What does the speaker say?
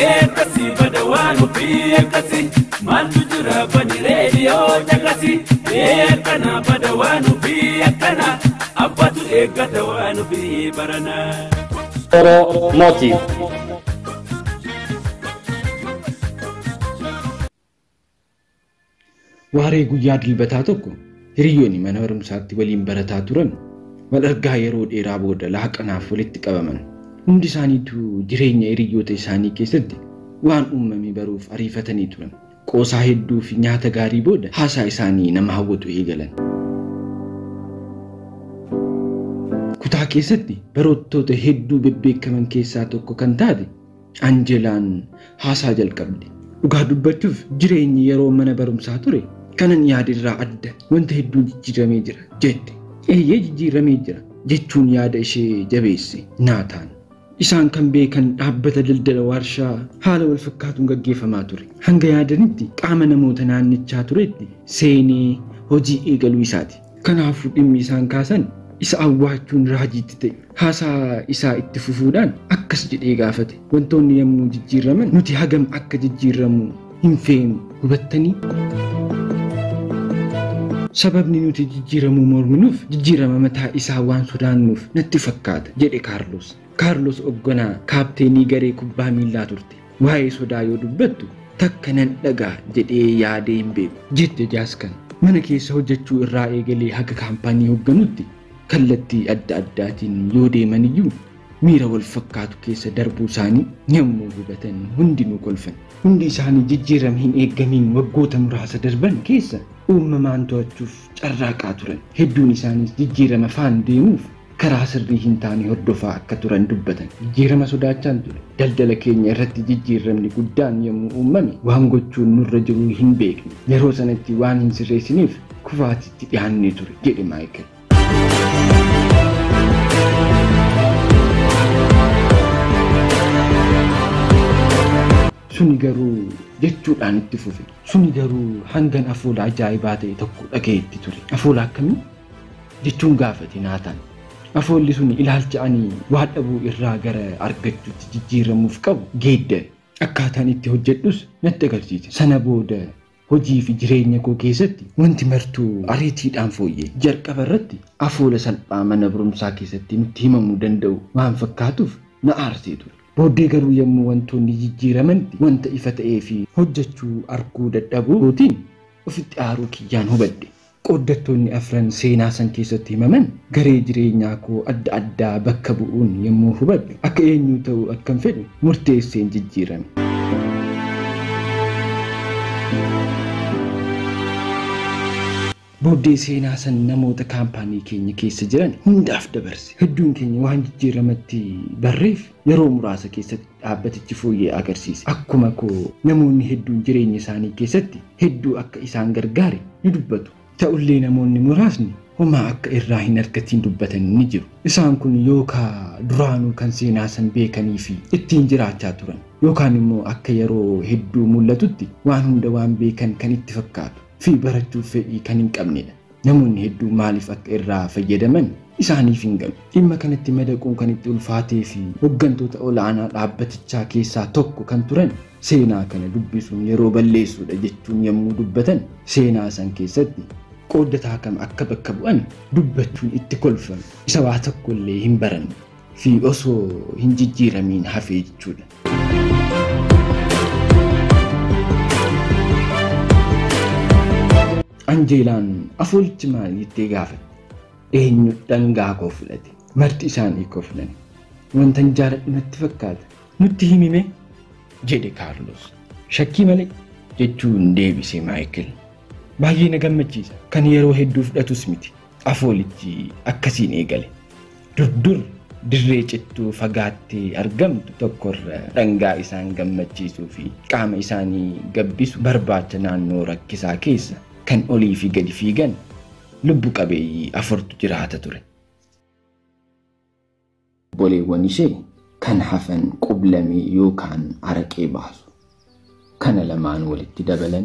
Eekkasi badawaan ofii eekkasi maaltu jira bani reediyoo caqasi eekkana badawaan ofii akkana abbatu eeggata waan ofii barana. Oromotiif. Waaree guyyaa dilbataa tokko hiriyoonni mana barumsaatti waliin barataa turan wal argaa yeroo dheeraa booda laaqanaaf walitti qabaman. Hundi isaaniitu jireenya hiriyoota isaanii keessatti waan uumame baruuf ariifatanii turan. Qoosaa hedduu fi nyaata gaarii booda haasaa isaanii nama hawwatu eegalan. Kutaa keessatti barattoota hedduu bebbeekaman keessaa tokko kan taate Anjeelaan haasaa jalqabde. Dhugaa dubbachuuf jireenyi yeroo mana barumsaa ture kanan yaadirraa adda wanta hedduun jijjiiramee jira jette. Eeyyee jijjiiramee jira jechuun yaada ishee jabeesse Naataan. Isaan kan beekan dhaabbata daldala warshaa haala wal fakkaatuun gaggeeffamaa ture. Hanga yaadanitti qaama namoota naannichaa turetti seenee hojii eegaluu isaati. Kanaafuu dhimmi isaan kaasan isa awwaachuun raajiitti ta'e. Haasaa isaa itti fufuudhaan akkas jedhee gaafate. Wantoonni yommuu jijjiiraman nuti hagam akka jijjiiramu hin feenu hubattanii? Sababni nuti jijjiiramuu morminuuf jijjiirama mataa isaa waan sodaannuuf natti fakkaata jedhe Kaarlos. Kaarlos Oggonaa kaapteenii garee kubbaa miillaa turte. Waa'ee sodaa yoo dubbattu takka nan dhagaa jedhee yaadee hin beeku jette Jaaskan. Mana keessa hojjechuu irraa eegalee haga kaampaanii hoogganutti kallattii adda addaatiin yoo deeman iyyuu miira wal fakkaatu keessa darbuu isaanii yommuu hubatan hundinuu kolfan. Hundi isaanii jijjiirama hin eeggamiin waggoota muraasa darban keessa uumamaan to'achuuf carraaqaa turan. Hedduun isaaniis jijjiirama faan deemuuf karaa sirrii hin taane hordofaa akka turan dubbatan. Jijjiirama sodaachaan ture. Daldala keenya irratti jijjiiramni guddaan yommuu uumame waan gochuun nurra jiru hin beekne. Yeroo sanatti waan hin sirreessiniif kufaatitti dhiyaannee ture jedhe Maayikal. Suni garuu jechuudhaan itti fufe. Suni garuu hangan afoola ajaa'ibaa ta'e tokko dhagayetti ture. Afoola akkamii? Jechuun gaafate Naataan. Afoolli suni ilaalcha ani waa dhabuu irraa gara argachuutti jijjiiramuuf qabu geeddare. Akkaataan itti hojjedhus natti agarsiise. Sana booda hojii fi jireenya koo keessatti wanti martuu ariitiidhaan fooyyee. Jalqaba irratti afoola salphaa mana barumsaa keessatti nutti himamuu danda'u waan fakkaatuuf na aarsee ture. Booddee garuu yommuu wantoonni jijjiiramanitti wanta ifa ta'ee fi hojjechuu arguu dadhabuutiin ofitti aaruu kiyyaan hubadhe. Qooddattoonni afran seenaa san keessatti himaman garee jireenyaa koo adda addaa bakka bu'uun yommuu hubadhu akka eenyu ta'uu akkan fedhu murteesseen jijjiirame. Booddee seenaa san namoota kaampaanii keenya keessa jiran hundaaf dabarse. Hedduun keenya waan jijjiiramatti barreef yeroo muraasa keessatti dhaabbatichi fooyyee agarsiise. Akkuma koo namoonni hedduun jireenya isaanii keessatti hedduu akka isaan gargaare ni dubbatu. Ta'ullee namoonni muraasni homaa akka irraa hin argatiin dubbatan ni jiru. Isaan kun yookaan duraanuu kan seenaa san beekanii fi ittiin jiraachaa turan yookaan immoo akka yeroo hedduu mul'atutti waan hunda waan beekan kan itti fakkaatu fi barachuuf fedhii kan hin qabnedha. Namoonni hedduu maaliif akka irraa fayyadaman isaaniif hin galu. Dhimma kanatti madaquun kan itti ulfaatee fi hooggantoota olaanaa dhaabbatichaa keessaa tokko kan turan seenaa kana dubbisuun yeroo balleessuudha jechuun yommuu dubbatan seenaa san keessatti qooddataa kam akka bakka bu'an dubbachuun itti kolfame. Isa waa tokko illee hin baranne fi osoo hin jijjiiramiin hafee jechuudha. Anjeelaan afoolichi maal jettee gaafatte? Eenyu dhangaa koo fudhate? Marti isaanii koo fudhan. Wantan jaaladhu natti fakkaata. Nutti himime? Jedhe Kaarlos. Shakkii malee jechuun deebise Maayikil. Baay'ee na gammachiisa. Kan yeroo hedduu fudhatus miti. Afoolichi akkasiin eegale. Durdur dirree cittuu fagaattee argamtu tokkorra dhangaa isaan gammachiisuu fi qaama isaanii gabbisu barbaacha naannoo rakkisaa keessa kan olii fi gadi fiigan lubbu qabeeyyii afurtu jiraata ture. Obboleewwan ishee kan hafan qublamee yookaan araqee baasu. Kana lamaan walitti dabalan.